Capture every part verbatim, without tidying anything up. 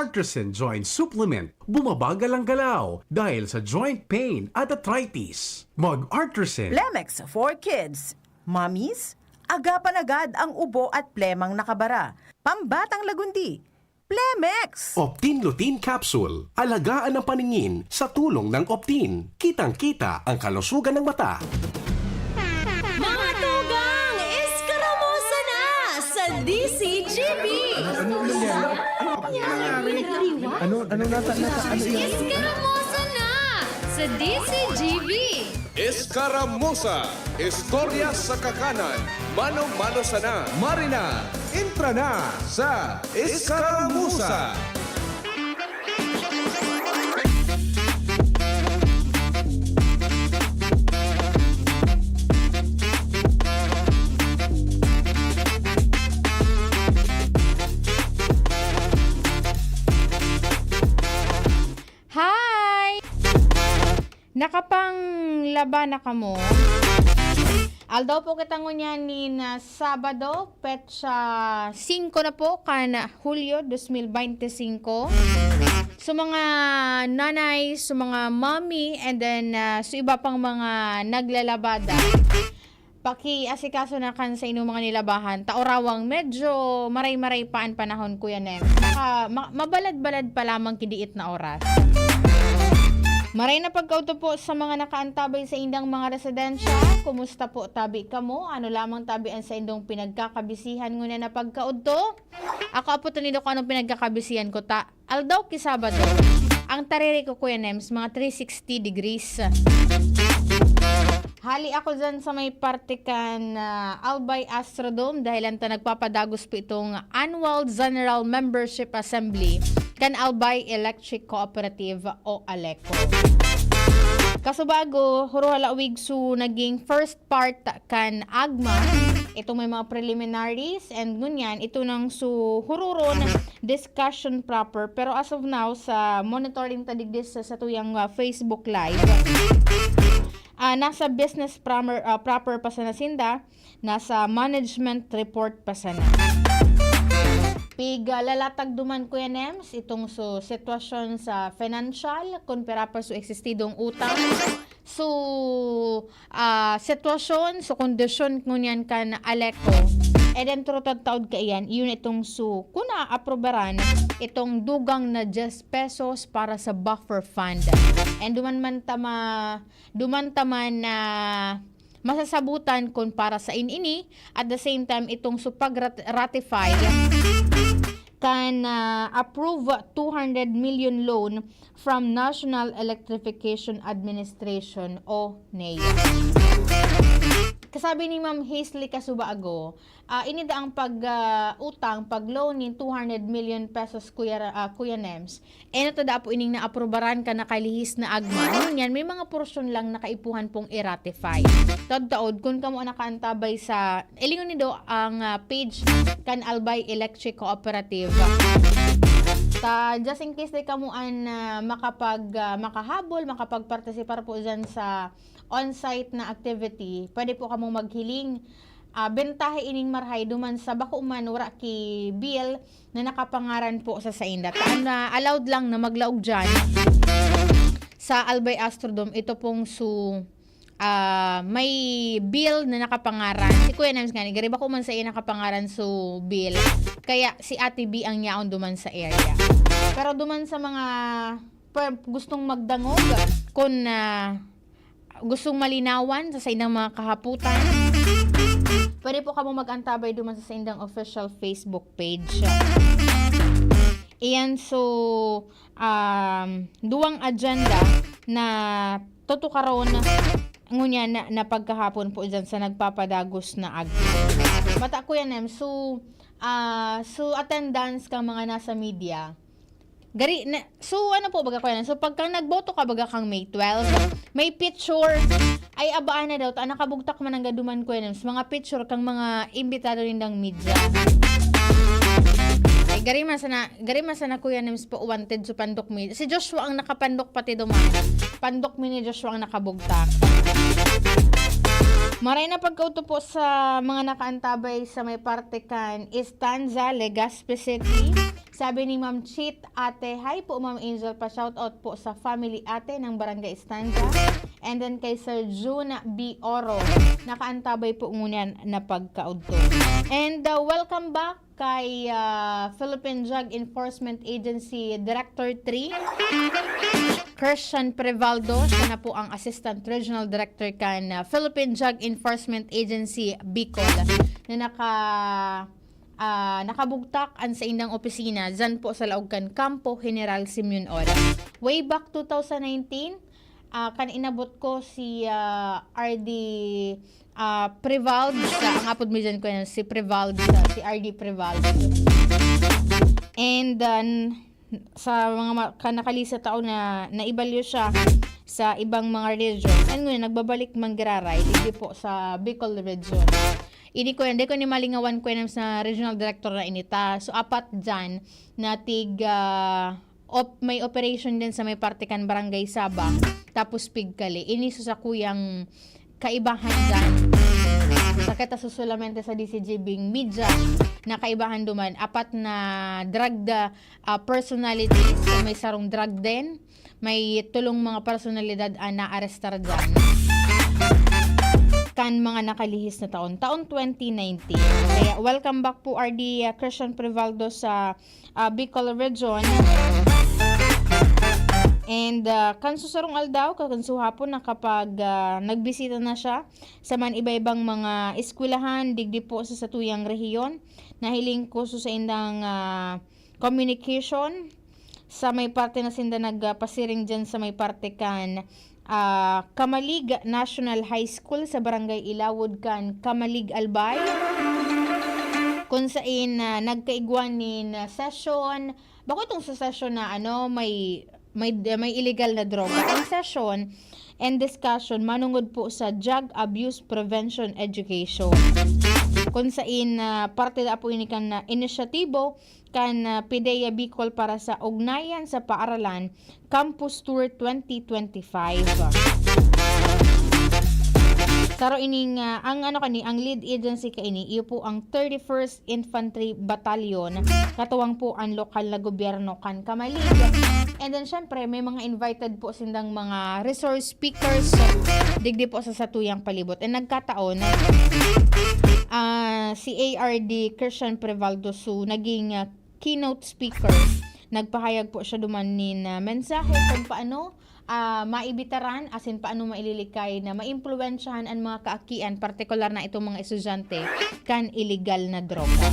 Artisan Joint Supplement, bumabagal ang galaw dahil sa joint pain at arthritis. Mag-Artisan. Plemex for Kids. Mommies, agapan agad ang ubo at plemang nakabara. Pambatang lagundi, Plemex! Optin Lutein Capsule. Alagaan ang paningin sa tulong ng Optin. Kitang-kita ang kalusugan ng mata. Mga tugang, eskaramusa na sa D C G B! Ano, ano nangyari? Ano nangyari? Ano, ano nata-, nata-, ano yun? Eskaramusa na sa D C G B! Eskaramusa, istorya sa kakanan, mano-mano sana. Marina, entra na sa Eskaramusa! Hi! Nakapanglaba na kamo? Aldaw po kita ngunyan nin Sabado, petsa singko na po kan Hulyo dos mil beinti singko. So, mga nanay, so, mga mommy, and then, ah, so, iba pang mga naglalabada. Pakiasikaso na kan sa inyong mga nilabahan. Ta orawang medyo maray-maray pa an panahon, Kuya Nem. Maka-, ma-, mabalad-balad pa lamang ki diit na oras. Maray na pagkaudto po sa mga nakaantabay sa indang mga residensya. Kumusta po tabi kamo? Ano lamang tabi an saindong pinagkakabisihan ngunyan na pagkaudto? Ako, Apo Tonido, kung anong pinagkakabisihan ko, ta aldaw ki Sabado, ang tariri ko, Kuya Nems, mga three sixty degrees. Hali ako dyan sa may parte kan, ah, Albay Astrodome, dahil ta nagpapadagos po itong Annual General Membership Assembly kan Albay Electric Cooperative o ALECO. Kasubago, huro halawig su naging first part kan AGMA. Itong may mga preliminaries and ngunyan, ito nang su hururon discussion proper. Pero as of now, sa monitoring ta digdi sa satuyang, ah, Facebook Live, ah, nasa business proper, ah, proper pa sana sinda, nasa management report pa sana. Piglalatag duman, Kuya Nems, itong su sitwasyon sa financial, kun pira pa su existidong utang. Su, ah, sitwasyon, su kondisyon ngunyan kan ALECO. E dentro ta taod kaiyan, iyon itong su, kun aaprubaran, itong dugang na diyes pesos para sa buffer fund. And duman man ta ma-, duman ta man na masasabutan kun para sain ini, at the same time, itong su pag-rat-, ratify kan, ah, approve two hundred million loan from National Electrification Administration o NEA. Kasabi ni Ma'am Hazley Kasubago, ah, ini daang pag, ah, utang, pag-loan nin two hundred million pesos, Kuya Ra-, ah, Kuya Nems, eno ta daa po ining naaprubaran kan nakalihis na AGMA. Ngunyan, may mga porsyon lang na kaipuhan pong i-ratify. Taod-taod, kun kamo an nakaantabay sa Ilingon nindo ang, ah, page kan Albay Electric Cooperative. Ta, just in case di kamo an, ah, makapag-, ah, makahabol, makapagpartisipar po dyan sa on-site na activity, pwede po kamong maghiling. Ah, bentahe ining marhay duman sa bako man wara ki bill na nakapangaran po sa sainda. Ta, an, ah, allowed lang na maglaog dyan sa Albay Astrodome, ito pong su ah, may bill na nakapangaran. Si Kuya Nems ngani, gari bako man sa iya nakapangaran su bill. Kaya si Ate B ang yaon duman sa area. Pero duman sa mga pa-, gustong magdangog, kun, ah, gustong malinawan sa saindang mga kahapotan, pwede po kamo mag-antabay duman sa saindang official Facebook page. Iyan, so, um, duwang agenda na tutukaron ngunyan na, na pagkahapon po dyan sa nagpapadagos na AGMA. Mata, Kuya Nem, so, ah, so attendance kang mga nasa media. Gari, na, so ano po baga, Kuya Nem? So pagka nagboto ka baga kang May twelve, may picture, ay, abaan na daw, ta nakabugtak man ang gaduman, Kuya Nem, sa mga picture kang mga imbitado nindang media. Ay, gari man sana, gari man sana, Kuya Nems, po wanted sa pandok mi. Si Joshua ang nakapandok pati duman. Pandok mi ni Joshua ang nakabugtak. Maray na pagkauto po sa mga nakaantabay sa may parte kan Estanza, Legazpi City. Tabi ni Ma'am Chit, ate, hi po, Ma'am Angel, pa-shoutout po sa family, ate, ng Barangay Estancia. And then kay Sir Jun B. Oro, nakaantabay po ngunyan na pagkaudto. And, uh, welcome back kay, uh, Philippine Drug Enforcement Agency Director three, Christian Prevaldo. Siya na po ang Assistant Regional Director kan, uh, Philippine Drug Enforcement Agency Bicol, na naka, ah, nakabugtak an saindang opisina diyan po sa laog kan Kampo General Simeon Ora. Way back two thousand nineteen, ah, kan inabot ko si, ah, R D, ah, Prevald, sa, ang apod mi diyan ko yan, si Prevald, sa, si R D Prevald. And then, sa mga ma-, ka-, nakalihis na taon na naibalyo siya sa ibang mga region. And ngayon, nagbabalik man giraray, digdi po sa Bicol region. Ini ko, hindi ko ni malingawan ko yan sa regional director na inita. So, apat dyan na tig, ah, op-, may operation din sa may parte kan Barangay Sabang, tapos Pigkali. Ini so sa kuyang kaibahan dyan. Sakit aso solamente sa D C G B media na kaibahan duman. Apat na drug, ah, personalities, may sarong drug den, may tulong mga personalidad ang naarestar dyan kan mga nakalihis na taon, taon twenty nineteen. Kaya welcome back po, R D, ah, Christian Prevaldo sa, ah, Bicol Region. And, ah, kan susarong aldaw, kan suhapon, nakapag, ah, nagbisita na siya sa man iba-ibang mga eskwelahan, digdi po sa satuyang rehiyon. Nahiling ko sa saindang, ah, communication sa may parte na sinda nagpasiring dyan sa may parte kan, ah, Camalig National High School sa Barangay Ilawod kan Camalig, Albay, kun sain, ah, nagkaigwa nin, ah, session. Bako itong sa session na, ano, may, may, may illegal na droga. Ang session and discussion manungod po sa drug abuse prevention education, kun sain, ah, parte na po ini kan, ah, inisyatibo kan, ah, PDEA Bicol para sa Ugnayan sa Paaralan Campus Tour twenty twenty-five. Saro ining, ah, ang ano kani, ang lead agency kaini, iyo po ang thirty-first Infantry Battalion, katuwang po ang lokal na gobyerno kan Camalig. And then, syempre, may mga invited po sindang mga resource speakers digdi po sa satuyang palibot. And nagkataon, ah, si A R D Christian Prevaldo Su naging, ah, keynote speaker. Nagpahayag po siya duman nin, ah, mensahe kung paano, ah, maibitaran asin paano maililikay na maimpluwensyahan an mga kaakian, partikular na itong mga estudyante, kan iligal na droga.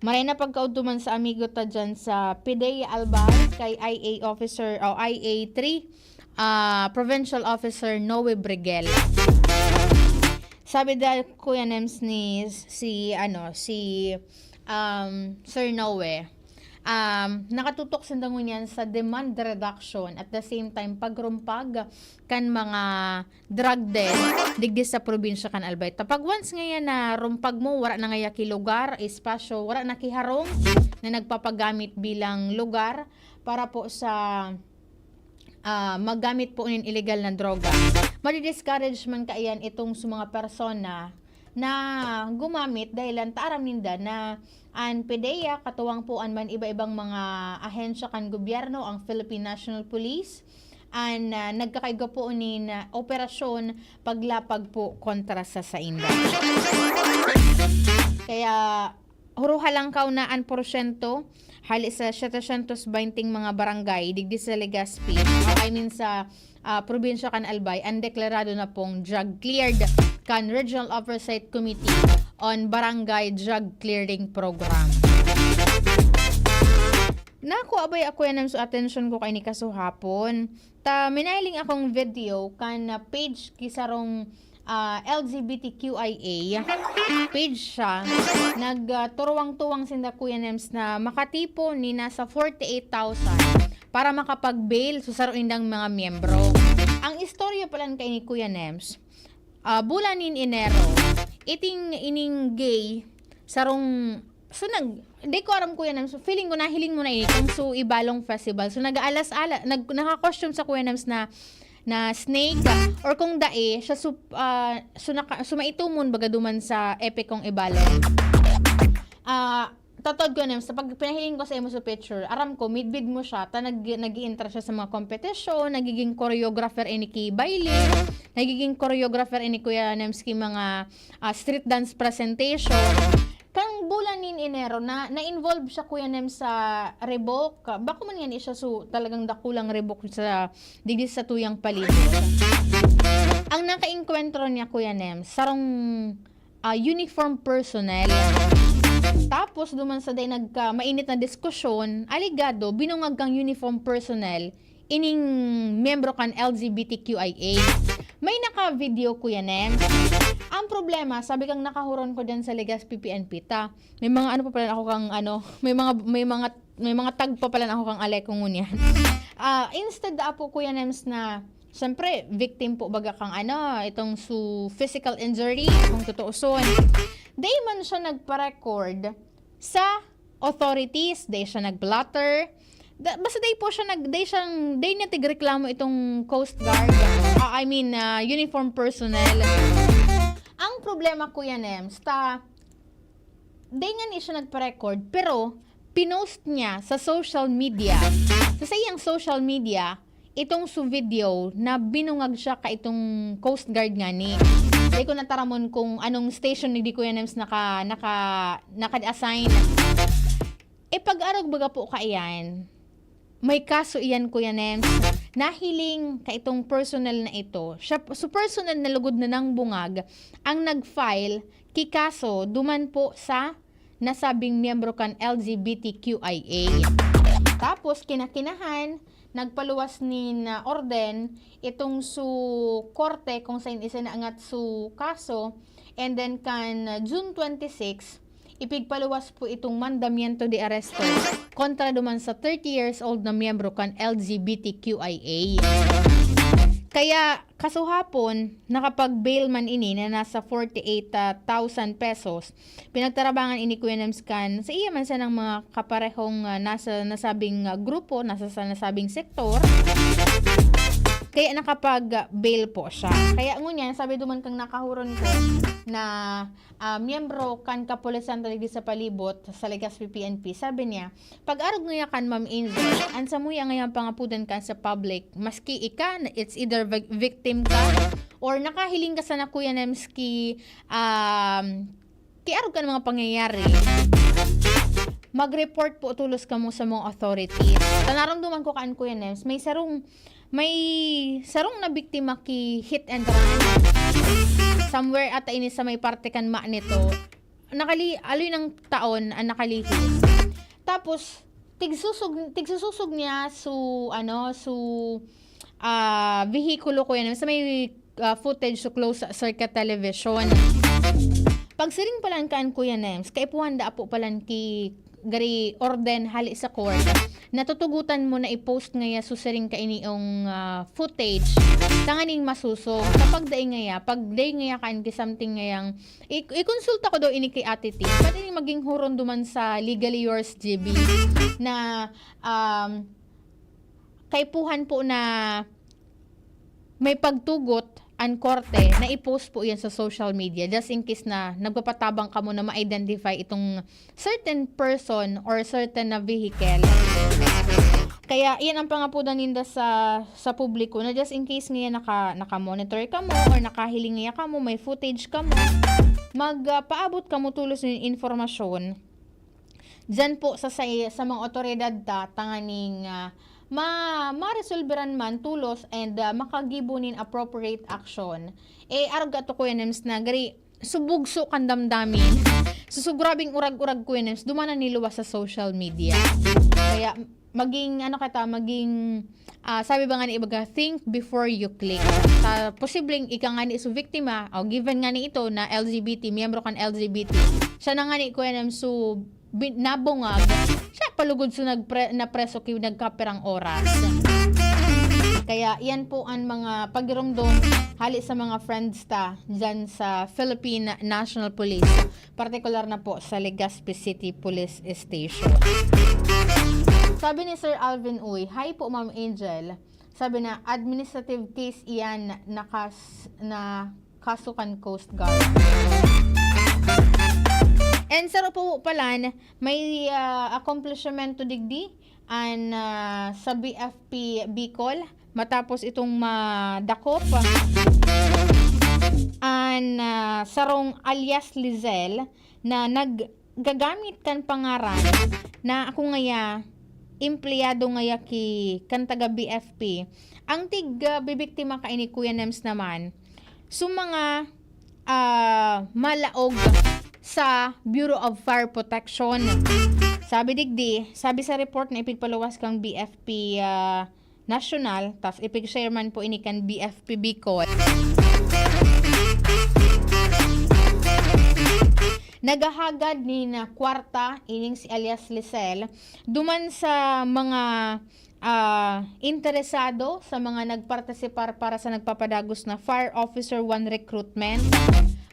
Maray na pagkaudto man sa amigo ta dyan sa PDEA Albay, kay I A officer o I A three, ah, Provincial Officer Noe Briguel. Sabi dahil, Kuya Nems, ni si, ano, si, um, Sir Noe, um, nakatutok sinda ngunyan sa demand reduction, at the same time, pagrumpag kan mga drug den digdi sa probinsya kan Albay. Tapag once ngayon na rumpag mo, wala na ngaya ki lugar, espasyo, wala na ki harong na nagpapagamit bilang lugar para po sa, ah, maggamit po nin illegal na droga. Madi-discourage man kaiyan itong sa mga persona na gumamit dahil ang taaram ninda na an PDEA, katuwang po an man iba-ibang mga ahensya kan gobyerno, ang Philippine National Police, an, ah, nagkakaigwa po nin, ah, operasyon paglapag po kontra sa sainda. Kaya, huruha lang kaw na an porsyento, hali sa setecientos beinting mga barangay digdi sa Legazpi, I mean sa, ah, probinsya kan Albay, an deklarado na pong drug cleared kan Regional Oversight Committee on Barangay Drug Clearing Program. Nakuha ba ako yan sa atensyon ko kay ni kasuhapon? Ta, minahiling akong video kan, ah, page ki sarong, ah, L G B T Q I A page siya. Nag, ah, turuwang-tuwang sinda, Kuya Nems, na makatipon ni nasa forty-eight thousand para makapag-bail sa saro nindang mga miyembro. Ang istorya pala kay ni Kuya Nems, ah, bulan nin Enero, iting ining gay, sarong, so nag, di ko aram, Kuya Nems, so feeling ko nahiling mo na ini, kung so Ibalong Festival. So nag-aalas-ala, nag, naka-costume sa, Kuya Nems, na, na snake, or kung dai, siya sup-, ah, so naka-, so maitumon baga duman sa epekong Ibalong. Ah, Totoo ko, Nems, sa pag pinahiling ko sa imo sa picture, aram ko, midbid mo siya, ta nag-, nag-iintra siya sa mga kompetisyon, nagiging choreographer ini ki Bailey, nagiging choreographer ini Kuya Nems ki mga, ah, street dance presentation. Kang bulan nin Enero, na, na-involve siya, Kuya Nems, sa Reebok. Bako man yan siya, so, talagang dakulang Reebok sa, digdi sa tuyang palibot. Ang nakaengkwentro niya, Kuya Nems, sarong ah, uniform personnel. Tapos, duman sa day nagka mainit na diskusyon, alegado, binungag kang uniform personnel, ining miyembro kan L G B T Q I A. May naka-video, Kuya Nems. Ang problema, sabi kang nakahuron ko dyan sa Legazpi P N P ta. May mga ano pa pala ako kang ano, may mga, may mga, may mga tag pa pala ako kang alay ko ngunyan. Ah, instead apo, Kuya Nems, na siyempre, victim po baga kang ano, itong su physical injury, kung tutuuson. Dai man siya nagpa-record sa authorities, dai siya nag-blotter. Da, basta dai po siya nag, dai siyang, dai niya tigreklamo itong Coast Guard. Ah, I mean, ah, uniform personnel. Ang problema, Kuya Nems, ta, dai nga ni siya nagpa-record, pero pinost niya sa social media. Sa saiyang social media, itong su video na binungag siya ka itong Coast Guard ngani. Di ko nataramon kung anong station ni di Kuya Nems naka, naka, naka-assign. E pag-arog baga po kaiyan, may kaso iyan, Kuya Nems. Nahiling ka itong personal na ito. Siya, su personal na lugod na nang bungag ang nag-file ki kaso duman po sa nasabing miyembro kan L G B T Q I A. Tapos, kinakinahan, nagpaluwas nin, ah, orden itong su korte kung sain isinaangat su kaso. And then, kan June twenty-six, ipigpaluwas po itong mandamiento de arresto kontra duman sa thirty years old na miyembro kan L G B T Q I A. Kaya, kasuhapon, nakapag-bail man ini na nasa forty-eight thousand pesos. Pinagtarabangan ini, Kuya Nems, kan sa iya man sanang mga kaparehong, ah, nasa nasabing, ah, grupo, nasa sa nasabing sektor. Kaya nakapag-bail po siya. Kaya ngunyan, sabi duman kang nakahuron ko na, ah, miyembro kan kapulisan ta digdi sa palibot sa Legazpi P N P, sabi niya, pag-arog ngaya kan Ma'am Angel, an samuya ngayang pangapudan kan sa public, maski ika, it's either vi-, victim ka or nakahiling ka sana, Kuya Nems, ki, um, ki arog kan mga pangyayari, mag-report po tolos kamo sa mga authorities. Ta naramdaman ko kaan, Kuya Nems, may sarong, may sarong na biktima ki hit and run. Somewhere ata ini sa may parte kan Magneto. Nakali-, aloy ng taon ang nakalihis. Tapos, tigsusog, tigsusog niya su, ano, su, ah, vehikulo, Kuya Nems, sa may, ah, footage su closed circuit television. Pagsiring palan kaan, Kuya Nems, kaipuhan da apo palan ki gari orden hali sa court. Natutugotan mo na i-post ngaya su siring kaini yung, ah, footage. Tanganing masusog. Kapag dai ngaya, pag dai ngaya kaan ki something ngayang I-, ikonsulta ko daw ini kay Ate T. Pwede ning maging huron duman sa Legally Yours G B na, um, kaipuhan po na may pagtugot an korte na i-post po yan sa social media just in case na nagpapatabang kamo na ma-identify itong certain person or certain na vehicle. Kaya, iyan ang pangapudan ninda sa, sa publiko na just in case ngayon naka, naka-monitor kamo or nakahiling niya kamo, may footage kamo, mag, ah, paabot kamo tulos ng informasyon diyan po sa, sa, sa mga otoridad ta, tanganing, ah, ma-, maresolberan man tulos and, ah, makagibo nin appropriate action. Eh, arog ato, Kuya Nems, na gari, subugso kan damdamin. So, so grabing urag-urag, Kuya Nems, duman na niluwas sa social media. Kaya, maging, ano kita, maging, ah, sabi ba nga ni ibaga, think before you click. Sa posibleng ika nga ni su biktima, o given nga ni ito na L G B T, miyembro kan L G B T, siya na nga ni, Kuya Nems, su bin-, nabungag, siya palugod su nagpre-, napreso ki nagkapirang oras. Kaya, yan po ang mga pagirumdom hali sa mga friends ta dyan sa Philippine National Police, partikular na po sa Legazpi City Police Station. Sabi ni Sir Alvin Uy, "Hi po, Ma'am Angel." Sabi na, "Administrative case iyan na kas-, na kaso kan Coast Guard." And sa Rupo Palan, may, ah, accomplishment to digdi an, ah, sa B F P Bicol matapos itong madakop an, ah, sarong alias Lizelle na naggagamit kan pangaran na ako ngaya, empleyado ngaya ki kan taga B F P. Ang tig, ah, bibiktima kaini, Kuya Nems, naman, so mga, ah, malaog sa Bureau of Fire Protection. Sabi digdi, sabi sa report na ipigpaluwas kang B F P, ah, National, tas ipig-share man po ini kan B F P Bicol. Naghahagad nin kwarta ining si alias Lizelle duman sa mga, ah, interesado, sa mga nagpartisipar para sa nagpapadagos na Fire Officer one recruitment.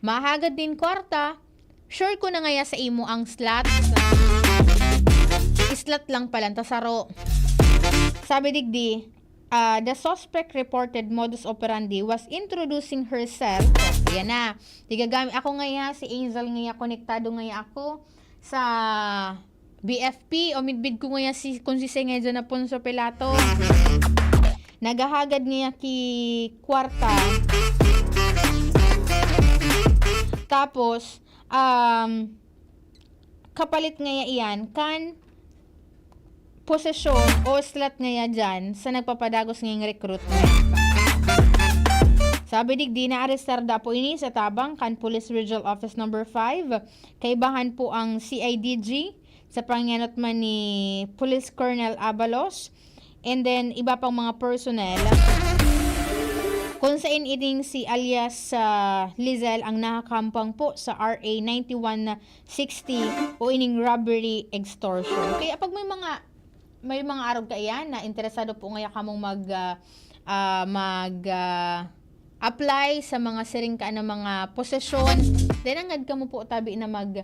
Mahagad nin kwarta, sure ko na ngaya sa imo ang slot. Slot lang pala, ta saro. Sabi digdi, ah, the suspect reported modus operandi was introducing herself. Yan na. Tigagami ako ngaya, si Angel ngaya, konektado ngaya ako sa B F P, o midbid ko ngaya si, kung si Sengay dyan na Poncio Pilato. Naghahagad ngaya ki kwarta. Tapos, um, kapalit ngaya iyan kan posisyon o slot ngaya dyan sa nagpapadagos ngayong recruitment. Sabi digdi, naarestar da po ini sa tabang kan Police Regional Office Number five. Kaibahan po ang C I D G sa pangyano't man ni Police Colonel Abalos, and then iba pang mga personnel. Kung sain ining si alias, ah, Lizelle ang nakakampang po sa R A ninety-one sixty o ining robbery extortion. Kaya pag may mga, may mga arog kaiyan na interesado po ngaya kamong mag, ah, ah, mag, ah, apply sa mga siring ka na mga posisyon, then hangad kamo po tabi na mag,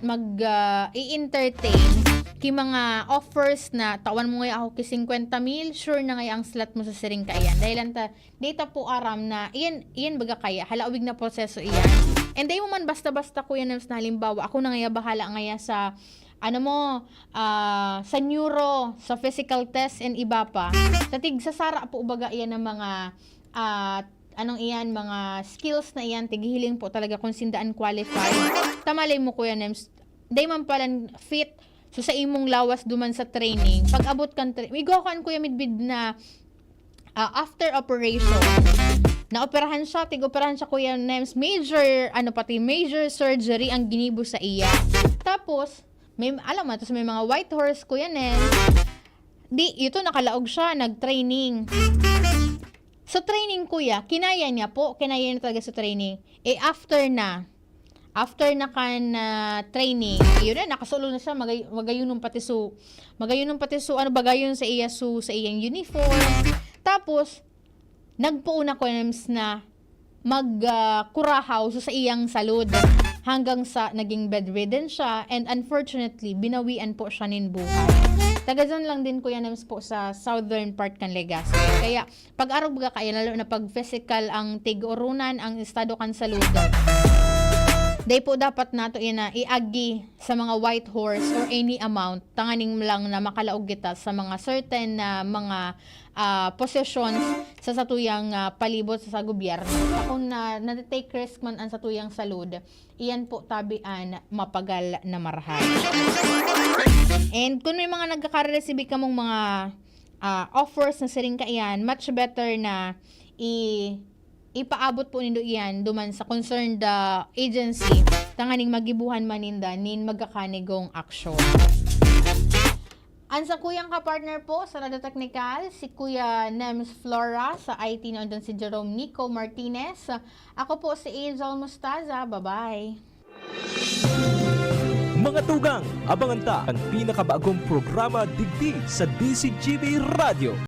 mag, ah, i-entertain ki mga offers na tawan mo ngaya ako ki singkwenta mil, sure na ngaya ang slot mo sa siring kaiyan. Dahil ang ta-, di ta po aram na iyan, iyan baga kaya, halaawig na proseso iyan. And dai mo man basta-basta, Kuya Nems, na halimbawa, ako na ngaya bahala ngaya sa, ano mo, ah, sa neuro, sa physical test, and iba pa. Sa tigsasara po baga iyan ng mga, ah, anong iyan, mga skills na iyan, tighihiling po talaga kung sinda an qualified. Tamalay mo, Kuya Nems, dai man palan fit. So, sa imong lawas duman sa training, pag-abot kan tra-, igwa ko an Kuya midbid na, ah, after operation, naoperahan siya, tig-operahan siya, Kuya Nems, major, ano pati, major surgery ang ginibo sa iya. Tapos, may, alam mo, tapos may mga white horse, Kuya Nems. Di, ito, nakalaog siya, nag-training. Sa training, Kuya, kinaya niya po, kinaya niya talaga sa training. Eh, after na, after na kan, ah, training, yun na, nakasulo na siya, magay-, magayunon pati su-, magayunon pati su-, ano, bagayon sa iya su-, sa iyang uniform. Tapos, nagpoon ako, Nems, na mag, ah, kurahaw so sa iyang salud, hanggang sa naging bedridden siya, and unfortunately, binawian po siya nin buhay. Taga dyan lang din, Kuya Nems, po sa southern part kan Legazpi. Kaya, pag-arog baga kaya, lalo na pag physical ang tig-urunan, ang estado kan salud, dai po dapat nato ina iagi sa mga white horse or any amount, tanganing lang na makalaog kita sa mga certain na mga, ah, possessions sa satuyang, ah, palibot sa, sa gobyerno. Sa kung na, nati-take risk man ang satuyang salud, iyan po tabi an mapagal na marahay. And kung may mga nagkakaresibig kamong mga, ah, offers na siring kaiyan, much better na i-, ipaabot po nindo iyan duman sa concerned, ah, agency, tanganing magibuhan man ninda nin magkakanigong aksyon. An sakuyang kapartner po sa Radyo Teknikal, si Kuya Nems Flora, sa I T naandyan si Jerome Nico Martinez. Ako po si Angel Mostaza. Bye-bye. Mga tugang, abangan ta an pinakabagong programa digdi sa D Z G B Radyo.